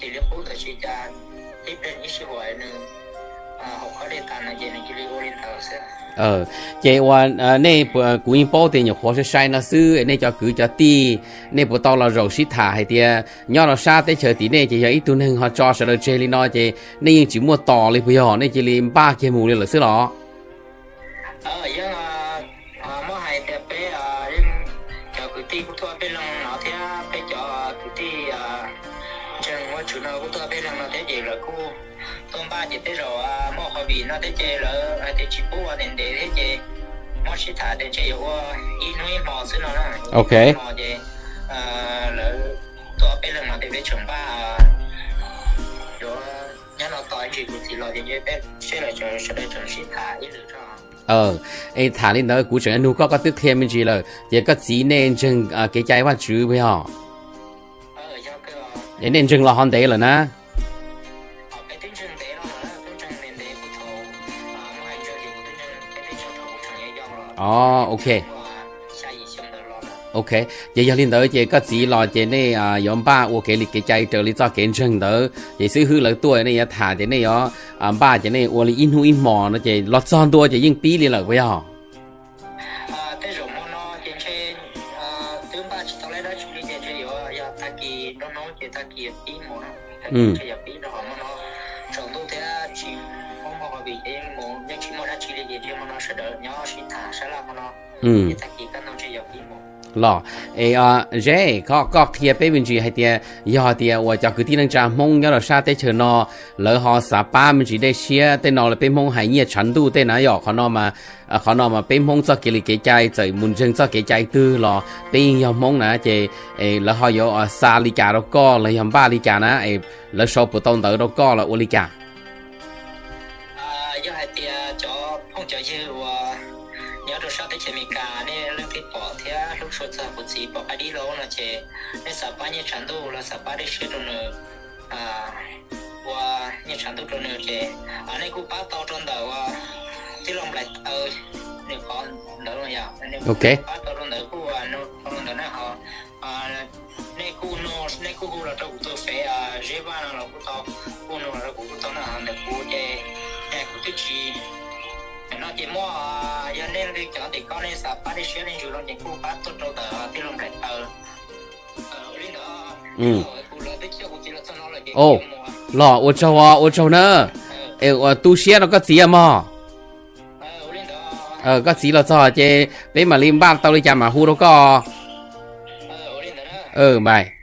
cia li qub ntawd tsis cas, ib pliag ib sij huam nws haus khob dej tas no ces nws cia li ua li ntawd xwb. Ces ua, nej, kuv yeej paub tias nyuam qhuav sai sai no xwb, nej cov kwv cov tij, nej puas tau los zaum sib tham hais tias nyob rau sab teb chaws tim nej ces yog ib tug neeg ho tso sawv daws tseg li no ces nej yeej tsis muaj tos li puas yog, nej cia li npaj kiag mus li lawm xwb los? Yeej muab hais tias peb yeej cov kwv tij kuj tuaj peb leeg no thiab peb cov kwv tij ntseeg ua tswv no kuj tuaj peb leeg no thiab ces lawv kuj tuaj npaj ces tej zaum muaj hauj lwm no thiab ces lawv hais tias tsis pub ua ntev ntev thiab ces muab sib tham tias ntshe yuav ua ib hnub ib hmo xwb no na. Ok. Hmo ces lawv tuaj peb leeg no ces peb tseem npaj yuav nyob no tos ib ntsis kuv txiv los ces peb seb lawv sawv daws tseem sib tham ib lwm tso. Es tham li ntawd kuv tseem nug koj, koj twb qhia me ntsis lawm ces koj txiv nej ntseeg kev cai Vajtswv puas yog? Es nej ntseeg los ho ntev lawm na? Os, ok. Ok, ces yog li ntawd ces koj txiv los ces nej yuav npaj ua kev li kev cai raws li txoj kev ntseeg ntawd ces xib hwb lawv tuaj nej yuav tham ces nej yuav npaj ces nej ua li ib hnub ib hmos no ces los txog ntua ces yeej pib li lawm puas yog? Tej zaum hmo no ces ntshe twb npaj tsis tau dab tsi li ces ntshe yuav yog tag kis nruab hnub ces tag kis pib mus no. Tag kis ntshe yuav pib rau hmo no, tsaus ntuj thiab tsis muaj hauj lwm ces yeej mus, yeej tsis muaj dab tsi li ces ntshe hmo no sawv daws nyob sib tham sab laj hmo no, ces tag kis kaj ntug ntshe yuav pib mus. Los, es Zeb, koj qhia peb me ntsis hais tias yog tias uas cov kwv tij neej tsa Hmoob nyob rau sab teb chaws no lawv ho xav pab me ntsis dej siab tej no los peb Hmoob hais nyiaj tshav ntuj tej na yom, qhov no mas, qhov no mas peb Hmoob txoj kev li kev cai txawm mus ntseeg txoj kev cai twg los peb yeej yog Hmoob na ces lawv ho yuav xa li cas rau koj los yog npaj li cas na es lawv sau puas tau ntawv rau koj los ua li cas? Yog hais tias cov phooj cov ywg uas nyob rau sab teb chaws Amelikas nej leej twg pom thiab hlub tshua txog kuv txiv Pov Qaib Dib los no ces nej xav pab nyiaj tshav ntuj los xav pab dej siab rau nws, ua nyiaj tshav ntuj rau nws ces nej kuj pab tau rau ntawm uas tij laug Nplaim Taw nws qhov ntawd yom, nws kuj pab tau rau ntawd kuj tau rau ntawd na ho. Nej kuj, nej kuj hu los rau kuv tus fev Zeb Vaj no los kuj tau, kuj nug los rau kuv kuj tau na, ntawm kuv ces kuv twb tsis, no ces muaj, yog nej leej twg cov tim ko nej xav pab dej siab dej ntsws no ces kuj pab tuaj rau ntawm tij laug Nplaim Taw. Los ua tsaug, ua tsaug na. Es ua tu siab rau koj txiv mog. Koj txiv los txog ces peb mam li npaj tau li cas mam hu rau koj. Npais.